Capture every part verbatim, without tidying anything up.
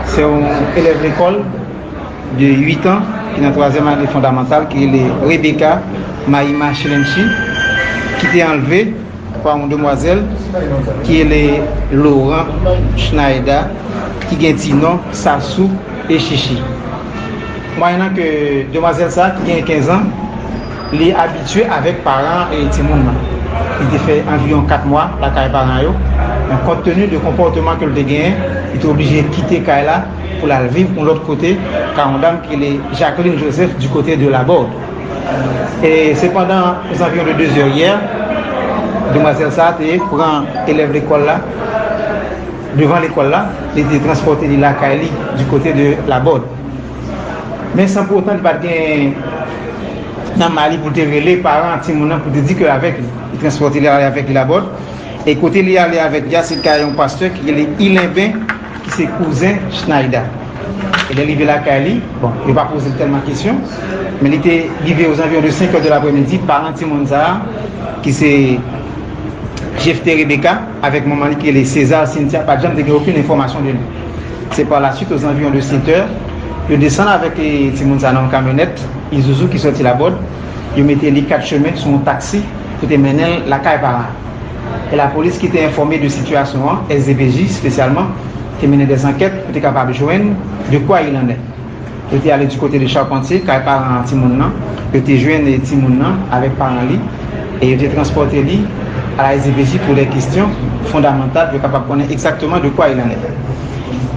Se yon elèv lekòl de uit an ki nan twazyèm ane fondamantal ki rele Rebecca Maïma Chilenchi ki te anlve pa yon demwazèl ki rele Laurent Schneider ki gen ti non Sassou e Chichi. Mwayennan ke demwazèl sa a ki gen kenz an, li abitye avèk paran e timoun nan. Li te fè anviwon kat mwa lakay paran yo. Men kont teni de konpòteman ke l te genyen, li te oblije kite kay la pou l al viv yon lòt kote, kay yon dam ki rele Jacqueline Joseph du côté de Laborde. E sepandan, aux environs de deux heures hier, demwazèl sa a te pran elèv lekòl la devan lekòl la, li te transpòte li lakay li du côté de Laborde. Men san pou otan li pa t gen nan ma li pou l te rele paran timoun nan pou te di ke avèk li. Li transpòte li ale avèk li Labòd. E kote li ale avèk li a, se kay yon pastè ki rele Ilenben, ki se kouzen Schneider. E lè l rive lakay li, bon, yo pa poze l tèlman kesyon, men li te rive aux environs de cinq heures de l'après-midi, paran timoun sa a, ki se Jephté Rebecca, avèk manman li ki rele César Cynthia, pa t janm te gen okenn enfòmasyon de li. Se pa la suite, aux environs de sept heures, yo desann avèk eh, timoun sa nan yon kamyonèt, Isuzu ki sòti Labòd, yo mete li kat chemen sou yon taksi pou te mennen l lakay paran. E lapolis ki te enfòme de sitiyasyon an, S D P J espesyalman, te mennen dèzankèt pou te kapab jwenn de quoi il en est. Yo te ale du côté de Charpentier, kay paran timoun nan. Yo te jwenn timoun nan avèk paran li e yo te transpòte li à la S D P J pour des questions fondamentales, pou yo kapab konnen egzakteman de quoi il en est.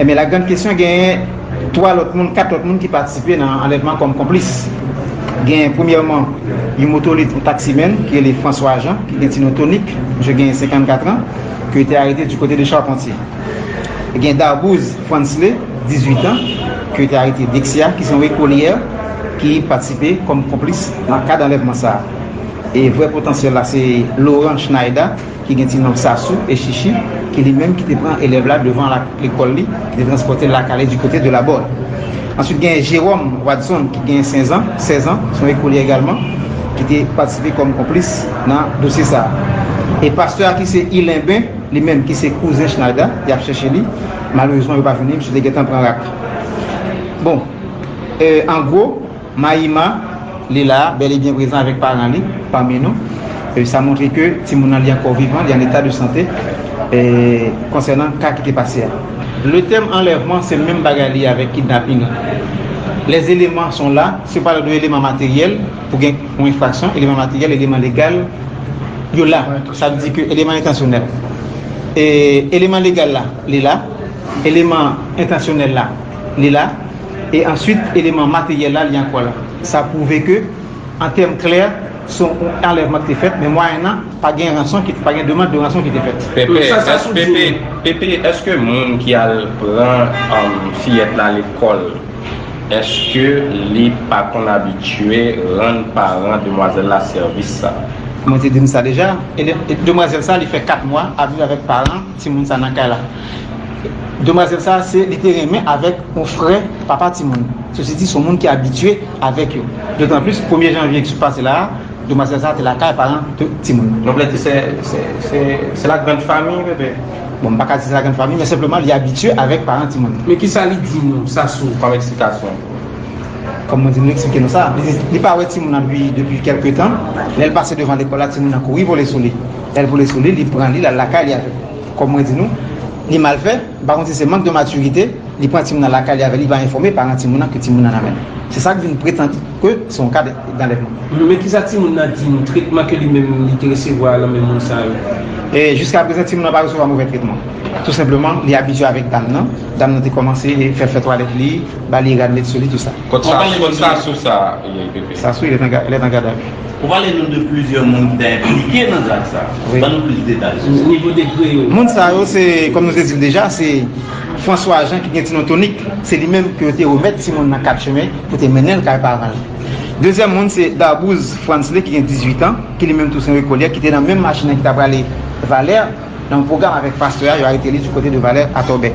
Ebyen, la grande question, genyen twa lòt moun, kat lòt moun ki patisipe nan anlèvman kòm konplis. Genyen, premyèman, yon motolit, yon taksimèn, ki rele François Jean, ki gen ti non Tonik, misye genyen senkannkat an, ki te arete du côté de Charpentier. Gen Darbouz Fransley, dizuit an, ki te arete Dexia, ki se yon ekolyè ki patisipe kòm konplis nan kad anlèvman sa a. E vrè potansyèl la, se Laurent Schneider, ki gen ti non Sassou e Chichi, ki li menm ki te pran elèv la devan la, lekòl li, ki te transpòte l lakay li du côté de Labòd. Answit, gen Jérôme Watson, ki gen sèz an, sèz an, se yon ekolyè egalman, ki te patisipe kòm konplis nan dosye sa a. E pastè a ki se Ilenben, li menm ki se kouzen Schneider, y ap chèche li. Malerezman, yo pa jwenn li, misye te gentan pran rak. Bon, euh, an gwo, Maïma, li la, bèl e byen prezan avèk paran li, pami nou. E sa montre ke timoun nan li ankò vivan, li an eta de sante, e konsènan ka ki te pase a. Le tèm anlèvman, se menm bagay li avèk kidnaping an. Les éléments sont là, se pale de eleman materyèl, pou gen yon enfraksyon, eleman materyèl, eleman legal, yo la. Sa vle di ke eleman entansyonèl. E eleman legal la, li la. Eleman entansyonèl la, li la. E answit, eleman materyèl la, li ankò la. Sa pwouve ke, an tèm klè, se yon anlèvman ki te fèt, men mwayennan, pa gen ranson ki, pa gen demann de ranson ki te fèt. Pepe, Sa, sa sou Pepe, di. Pepe, èske moun ki al pran, um, fiyèt la lekòl, èske li pa konn abitye rann paran demwazèl la sèvis sa? Mwen te di n sa deja. E de-, e demwazèl sa, li fè kat mwa ap viv avèk paran timoun sa nan kay la. Demwazèl sa, se, li te renmen avèk yon frè papa timoun. Ceci dit, se yon moun ki abitye avèk yo. Dotan plis, premye janvye ki sot pase la a, demwazèl sa te lakay paran de timoun. Donk, lè di se, se, se, se la grande famille, bebe. Bon, m pa ka di se la grande famille, men senpleman, li abitye avèk paran timoun. Men kisa li di nou, Sassou? Kòm eksplikasyon. Kòm mwen di nou, eksplike nou sa. Li, li pa wè timoun nan depi, depi kèlke tan. Lè l pase devan lekòl la, timoun nan kouri vole sou li. Lè l vole sou li, li pran li, l al lakay li avè l. Kòm mwen di nou, li mal fè, m pa konn si se mank de matirite, li pran timoun nan lakay li avè l, li pa enfòme paran timoun nan ke timoun nan nan men l. Se sa k vin pretann ke se yon ka de, d'anlèvman. Men kisa timoun nan di nou, tretman ke li menm li te resevwa nan men moun sa yo? E jiska prezan, timoun nan pa resevwa movè tretman. Tou senpleman, li abitye avèk dam nan. Dam nan te kòmanse fè l fè twalèt li, ba li rad, met sou li, tou sa. Kot sa, kot sa sou sa, ye, Pepe? Sassou, il est en ga-, il est en garde à vue. Ou pale nou de plizyè moun ki ta enplike nan zak sa. Wi. Ban nou plis detay sou sa. Nivo degre yo. Moun sa yo, se, kòm nou te di l deja, se François Jean ki gen ti non Tonik. Se li menm ke yo te remèt timoun nan kat chemen pou te mennen l kay paran l. Dezyèm moun, se Darbouz Fransley ki gen dizuit an, ki li menm tou se yon ekolyè, ki te nan menm machin nan ki ta prale Valè, nan yon pwogram avèk pastè a, yo arete li du côté de Valè Atòbè.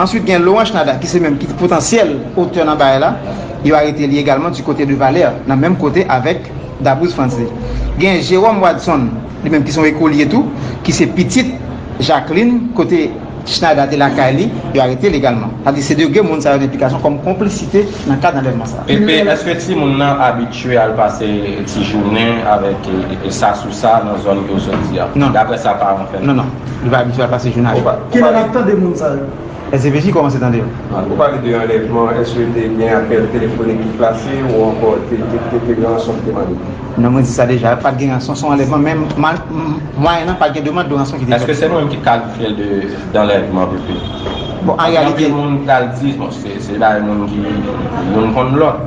Answit, gen Laurent Schneider, ki se menm ki potansyèl otè nan bagay la, yo arete li egalman du côté de Valè, nan menm kote avèk Darbouz Fransley. Gen Jérôme Watson, li menm ki se yon ekolye tou, ki se pitit Jacqueline, kote Schneider te lakay li, yo arete l egalman. Sa vle di se de grenn moun sa yo gen enplikasyon kòm konplisite nan kad anlèvman sa. Pepe, èske timoun nan abitye al pase ti jounen avèk e, e, sa sou sa nan zòn ke w sot di a? Non. Daprè sa paran fè. Non, non. Li pa abitye al pase jounen avèk. Kilè n ap tande moun sa yo? S D P J kòmanse tande yo. Ou pale de anlèvman, èske te gen apèl telefonik ki plase ou ankò te, te, te, te gen ranson ki te mande? Non, mwen di sa deja, pa t gen ranson, se yon anlèvman, men mwayennan pa t gen demann de ranson ki te fèt. Èske se nou menm ki kalifye l de, d anlèvman, Pepe? Bon, an reyalite, anpil moun pral di, bon, se, se bagay moun ki, youn konn lòt.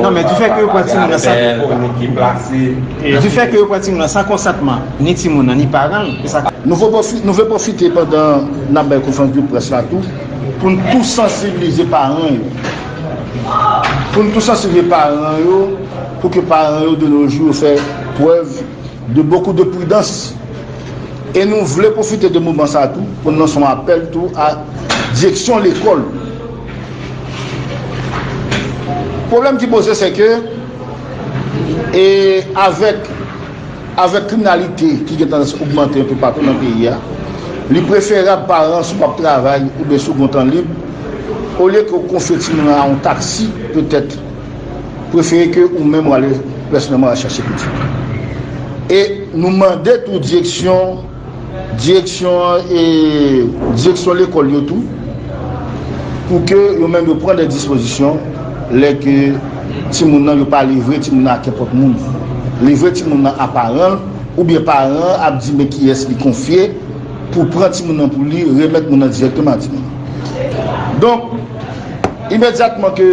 Non, men difè ke yo pran timoun nan san, difè ke yo pran timoun nan san konsantman, ni timoun nan, ni paran l, se sa. Nou vle pwofi-, nou vle pwofite pandan n ap bay konferans de près la tou, pou n tou sansibilize paran yo. Pou n tou sansibilize paran yo, pou ke paran yo de nos jours fè prèv de beaucoup de prudence. E nou vle pwofite de moman sa tou pou n lanse yon apèl tou a direksyon lekòl. Pwoblèm ki poze, se ke, e avèk, avèk kriminalite ki gen tandans ogmante yon pe patou nan peyi a, li preferab paran, si w p ap travay oubyen si w gen tan lib, olye ke w konfye timoun nan a yon taksi, petèt, prefere ke ou menm w ale pèsonèlman al chache pitit. E nou mande tou direksyon, direksyon, e, direksyon lekòl yo tou, pou ke yo menm yo pran de dispozisyon lè ke timoun nan, yo pa livre timoun nan a kenpòt moun. Livre timoun nan a paran l, oubyen paran an ap di men kiyès li konfye pou pran timoun nan pou li, remèt moun nan dirèkteman a timoun nan. Donk, imedyatman ke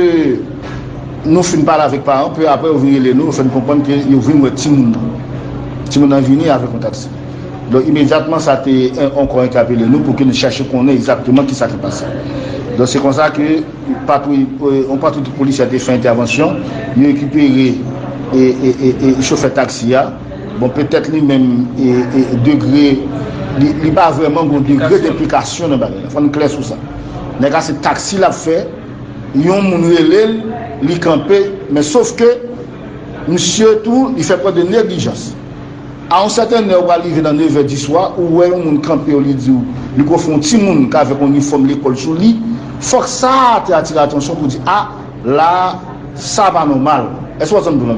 nou fin pale avèk paran, pi apre yo vin rele nou, yo fè n konprann ke yo vin wè timoun nan. Timoun nan vini avèk yon taksi. Donk, imedyatman, sa te en-, ankò entèpele nou pou ke nou chache konnen egzakteman kisa ki pase. Donk, se konsa ke patwouy, e, yon patwouy polisye te fè entèvansyon, yo rekipere, e, e, e, e chofè taksi a. Bon, petèt li menm, e, e, degre, li, li pa vrèman gon degre d enplikasyon nan bagay la. Fò n klè sou sa. Nèg la se taksi l ap fè, yon moun rele l, li kanpe, men sof ke misye tou, li fè prèv de neglijans. A yon sètèn lè, ou pral rive nan nevè di swa, ou wè yon moun kanpe w, li di w, li konfye yon timoun k avèk yon inifòm lekòl sou li, fòk sa te atire atansyon pou di, a, la, sa pa nòmal. Èske w konprann sa m di w la?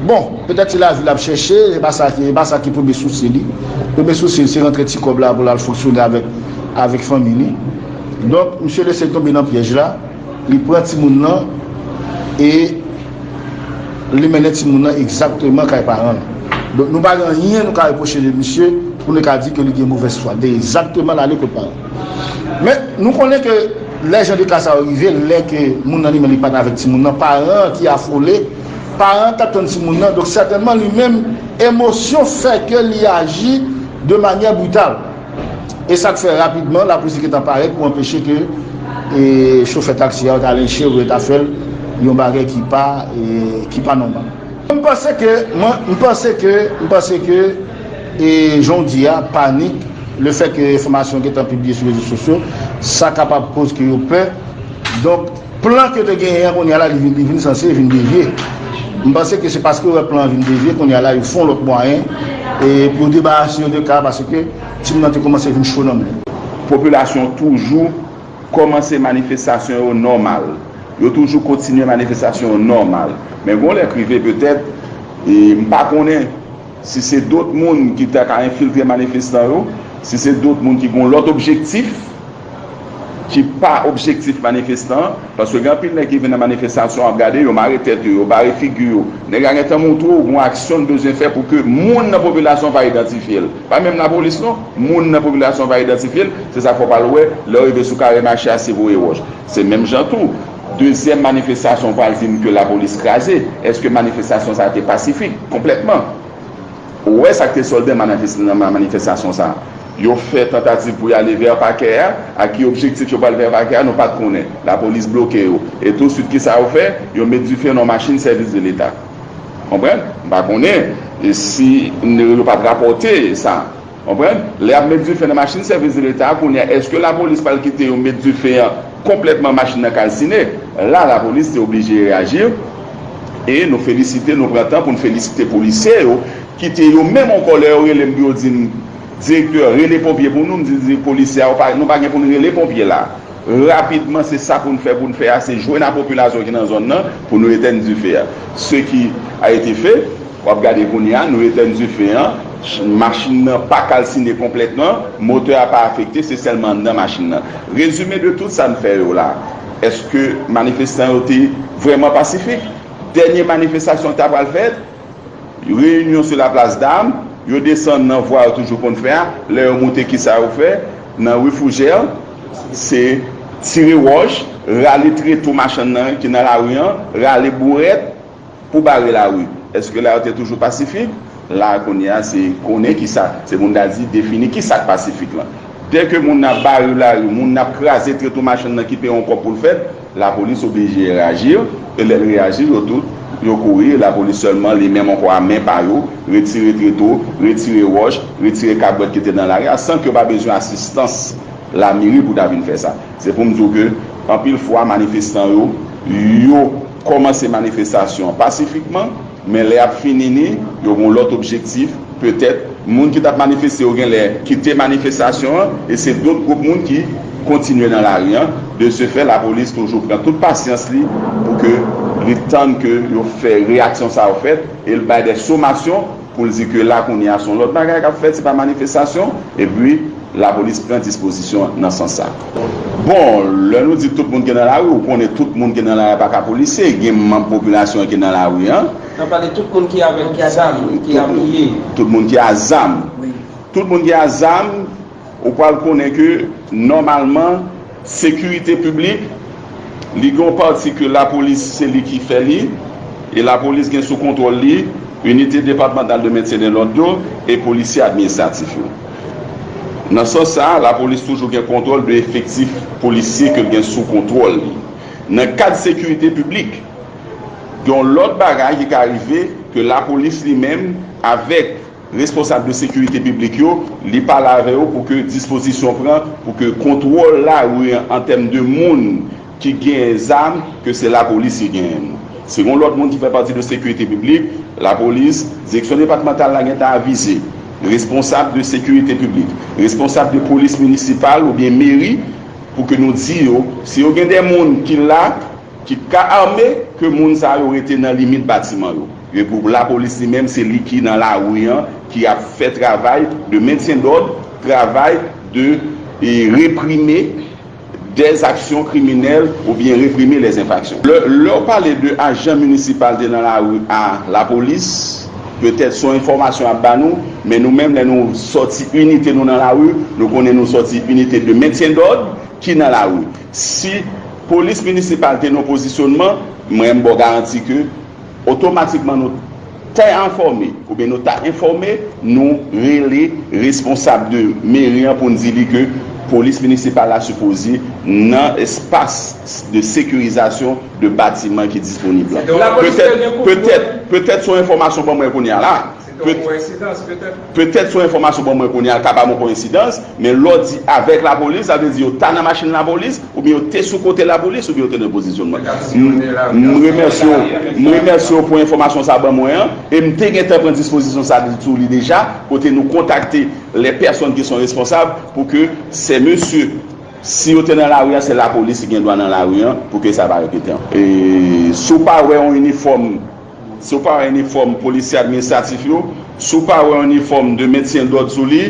Bon, petèt se lavi l ap chèche, se pa sa ki, se pa sa ki premye sousi li. Premye sousi li, se rantre ti kòb la pou l al fonksyone avèk, avèk fanmi li. Donk, misye lese l tonbe nan pyèj la, li pran timoun nan e li mennen timoun nan egzakteman kay paran l. Donk, nou pa gen anyen nou ka repwoche de misye pou nou ka di ke li gen movèz fwa. Li te egzakteman l ale kot paran l. Men, nou konnen ke lè jan de ka sa yo rive, lè ke moun nan li menm li pa t avèk timoun nan, paran an ki afole, paran an k ap tann timoun nan, donk sètènman li menm, emosyon fè ke li aji de manyè brital. E sa k fè rapidman, lapolis li gentan parèt pou anpeche ke, e, chofè taksi a ta lynche l oubyen ta fè l yon bagay ki pa, e, ki pa nòmal. Mwen, m panse ke, mwen, m panse ke, m panse ke, e, jan w di a, panik, lefètke enfòmasyon gentan pibliye sou rezo sosyo, sa kapab koz ke yo pè. Donk, plan ke yo te genyen an, kounye a la, li vin, li vin sanse vin devye. M panse ke se paske yo wè plan an vin devye, kounye a la, yo fè yon lòt mwayen, e, pou yo debarase yo de ka, paske timoun nan te kòmanse vin cho nan men yo. Popilasyon toujou kòmanse manifestasyon yo nòmal. Yo toujou kontinye manifestasyon yo nòmal. Men gon lè k rive petèt, e, m pa konnen si se dòt moun ki ta ka enfiltre manifestan yo, si se dòt moun ki gon lòt objektif, ki pa objektif manifestan an, paske gen anpil nèg ki vin nan manifestasyon an, ap gade yo, mare tèt yo, yo bare figi yo. Nèg la gentan montre w gon aksyon l bezwen fè pou ke moun nan popilasyon pa idantifye l. Pa menm lapolis non, moun nan popilasyon pa idantifye l, se sa k fè w pral wè, lè w rive sou kare mache a, se voye wòch. Se menm jan tou, dezyèm manifestasyon w pral di m ke lapolis kraze. Èske manifestasyon sa a te pasifik konplètman? Ou wè sa k te sòlde nan manifes-, nan manifestasyon sa a. Yo fè tantativ pou y ale vè pakè a, ak ki objektif yo pral vè pakè a, nou pa t konnen. Lapolis bloke yo. E tousuit, kisa yo fè? Yo met dife nan yon machin sèvis de leta. Konprann? M pa konnen, e, si n-, yo pa t rapòte sa. Konprann? Lè y ap met dife nan machin sèvis de leta a, kounye a, èske lapolis pral kite yo met dife an konplètman, machin nan kalsine? La, lapolis te oblije reyaji. E nou felisite, nou pran tan pou n felisite polisye yo, ki te yo menm ankò, lè yo rele m pou yo di m, Direktè, rele ponpye pou nou, m di, di polisye a, nou pa gen pou n rele ponpye la. Rapidman, se sa pou n fè, pou n fè a, se jwenn a popilasyon ki nan zòn nan pou nou etèn dife a. Ce qui a été fait, w ap gade kounye a, nou etèn dife an, machin nan pa kalsine konplètman, motè a pa afekte, se sèlman anndan machin nan. Rezime de tout sa n fè yo la, èske manifestan yo te vrèman pasifik? Dènye manifestasyon ki ta pral fèt, reyinyon sou laplas dam, yo desann nan vwa yo toujou konn fè a, lè yo moute kisa yo fè? Nan ri Foujè, se tire wòch, rale treto machann nan ki nan lari an, rale bourèt pou bare lari. Èske la yo te toujou pasifik? La kounye a se konnen kisa, se pou n ta di defini kisa k pasifik lan. Dèke moun nan bare lari, moun nan kraze treto machann nan ki peye yon kòb pou l fèt, lapolis oblije reyaji, e lè l reyaji, yo tout, yo kouri, lapolis sèlman, li menm ankò a men pa yo, retire treto, retire wòch, retire kabwèt ki te nan lari a, san ke yo pa bezwen asistans lameri pou ta vin fè sa. Se pou m di w ke, anpil fwa, manifestan yo, yo kòmanse manifestasyon an pasifikman, men lè y ap fini ni, yo gen yon lòt objektif, petèt, moun ki t ap manifeste yo genlè kite manifestasyon an, e se dòt gwoup moun ki kontinye nan lari an. De ce fait, lapolis toujou pran tout pasyans li pou ke li tann ke yo fè reyaksyon sa yo fèt, e l bay de somasyon pou l di ke la kounye a se yon lòt bagay k ap fèt, se pa manifestasyon, epi lapolis pran dispozisyon nan sans sa. Bon, lè nou di tout moun ki nan lari, ou konnen tout moun ki nan lari a pa ka polisye, gen manm popilasyon ki nan lari an. N ap pale tout moun ki avèk zam, ki apiye. Tout moun ki a zam. Wi. Tout moun ki a zam, ou pral konnen ke nòmalman, sekirite piblik, li gen yon pati ke lapolis se li ki fè li, e lapolis gen sou kontwòl li inite depatmantal de mentyen de lòd yo e polisye administratif yo. Nan sans sa a, lapolis toujou gen kontwòl de efektif polisye ke l gen sou kontwòl li. Nan kad sekirite piblik, gen yon lòt bagay ki ka rive ke lapolis li menm, avèk responsab de sekirite piblik yo, li pale avè yo pou ke dispozisyon pran, pou ke kontwòl lari an an tèm de moun ki genyen zam, ke se lapolis ki genyen l. Se yon lòt moun ki fè pati de sekirite piblik, lapolis, direksyon depatmantal la gentan avize responsab de sekirite piblik, responsab de polis minisipal oubyen meri, pou ke nou di yo, si yo gen de moun ki la, ki ka ame, ke moun sa yo rete nan limit batiman yo. E pou lapolis li menm, se li ki nan lari an, ki ap fè travay de mentyen dòd, travay de, e, reprime des actions criminelles oubyen reprime les infractions. Lè, lè w pale de ajan minisipal te nan lari a lapolis, petèt se yon enfòmasyon y ap ba nou, men nou menm, lè nou sòti inite nou nan lari, nou konnen nou sòti inite de mentyen dòd ki nan lari. Si polis minisipal te nan pozisyonman, mwen m ba w garanti ke otomatikman nou ta enfòme, oubyen nou ta enfòme, nou rele responsab de meri an pou n di li ke polis minisipal la sipoze nan espas de sekirizasyon de batiman ki disponib la. Petèt, petèt, petèt se yon enfòmasyon ban mwen kounye a la. Petèt se yon enfòmasyon ban mwen kounye a, l ka pa yon koyensidans, men lè w di avèk lapolis, sa vle di yo ta nan machin lapolis, oubyen yo te sou kote lapolis, oubyen yo te nan pozisyonman. M remèsye w, m remèsye w pou enfòmasyon sa ban mwen an, e m te gentan pran dispozisyon sa sou li deja, kote nou kontakte les personnes qui sont responsables pou ke ces messieurs, si yo te nan lari a, se lapolis ki gen dwa nan lari an pou ke sa pa repete ankò. E si w pa wè yon inifòm, si w pa wè inifòm polisye administratif yo, si w pa wè yon inifòm de mentyen dòd sou li,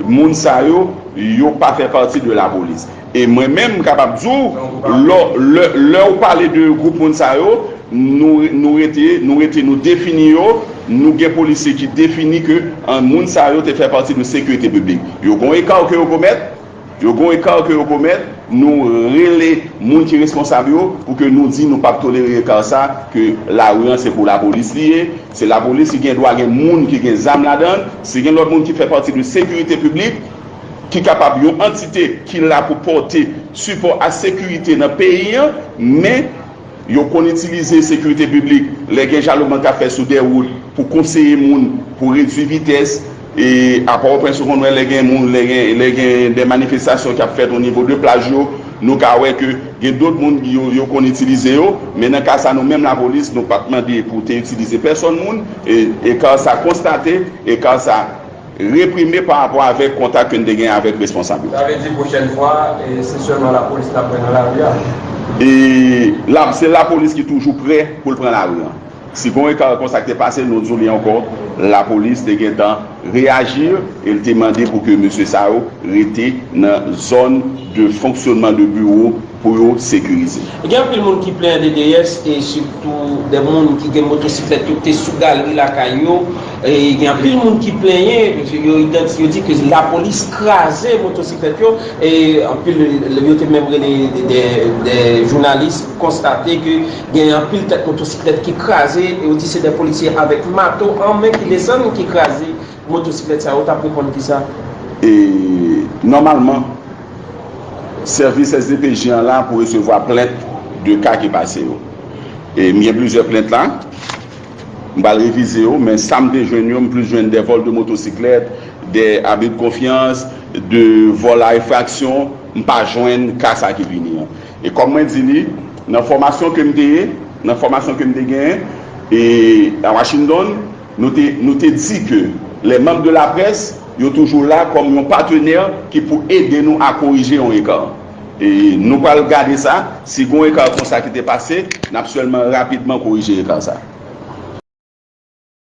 moun sa yo, yo pa fè pati de lapolis. E mwen menm, m kapab di w, lè, lè, lè w pale de gwoup moun sa yo, nou, nou rete, nou rete, nou defini yo, nou gen polisye ki defini ke, an, moun sa yo te fè pati de sekirite piblik. Yo gen yon eka ke yo komèt, Yo gen yon eka ke yo komèt, nou rele moun ki responsab yo pou ke nou di nou p ap tolere eka sa, ke lari an se pou lapolis li ye, se lapolis ki gen dwa gen moun ki gen zam ladan l, si gen lòt moun ki fè pati de sekirite piblik, ki kapab yon antite ki la pou pòte sipò a sekirite nan peyi an, men Yo konn itilize sekirite piblik lè gen jalopman k ap fèt sou de wout pou konseye moun pou redui vitès. E a Pòtoprens, ou konn wè lè gen moun, lè gen, lè gen de manifestasyon k ap fèt o nivo de plaj yo, nou ka wè ke gen dòt moun yo, yo konn itilize yo. Men nan ka sa, nou menm lapolis, nou pa t mande pou te itilize pèsòn moun. E, e ka sa konstate, e ka sa reprime pa rapò avèk kontak ke n te gen avèk responsab yo. Sa vle di pwochèn fwa, e, se sèlman lapolis n ap wè nan lari a? E la, se lapolis ki toujou prè pou l pran lari an. Si gon eka konsa ki te pase, nou di w li ankò, lapolis te gentan reyaji e l te mande pou ke mesye sa yo rete nan zòn de fonksyonman de biwo pou yo sekirize. Gen anpil moun ki plenyen de D S e sitou de moun ki gen motosiklèt yo te sou galri lakay yo. E gen anpil moun ki plenyen, yo, idanti-, yo di ke lapolis kraze motosiklèt yo. E anpil, yo te menm rele de, de, de jounalis pou konstate ke gen anpil tèt motosiklèt ki kraze. E yo di se de polisye avèk mato an men ki desann ki kraze motosiklèt sa yo. T ap reponn kisa? E nòmalman, sèvis S D P J an la pou resevwa plent de ka ki pase yo. E m gen plizyè plent la, m pral revize yo, men sa m te jwenn yo, m plis jwenn de vòl de motosiklèt, de abi de konfyans, de vòl a enfraksyon, m pa jwenn ka sa ki vini an. E kòm mwen di li, nan fòmasyon ke m te ye, nan fòmasyon ke m te genyen, e a Washington, nou te, nou te di ke les membres de la presse, yo toujou la kòm yon patenè ki pou ede nou a korije yon eka. E nou pral gade sa, si gon eka konsa ki te pase, n ap sèlman rapidman korije eka sa.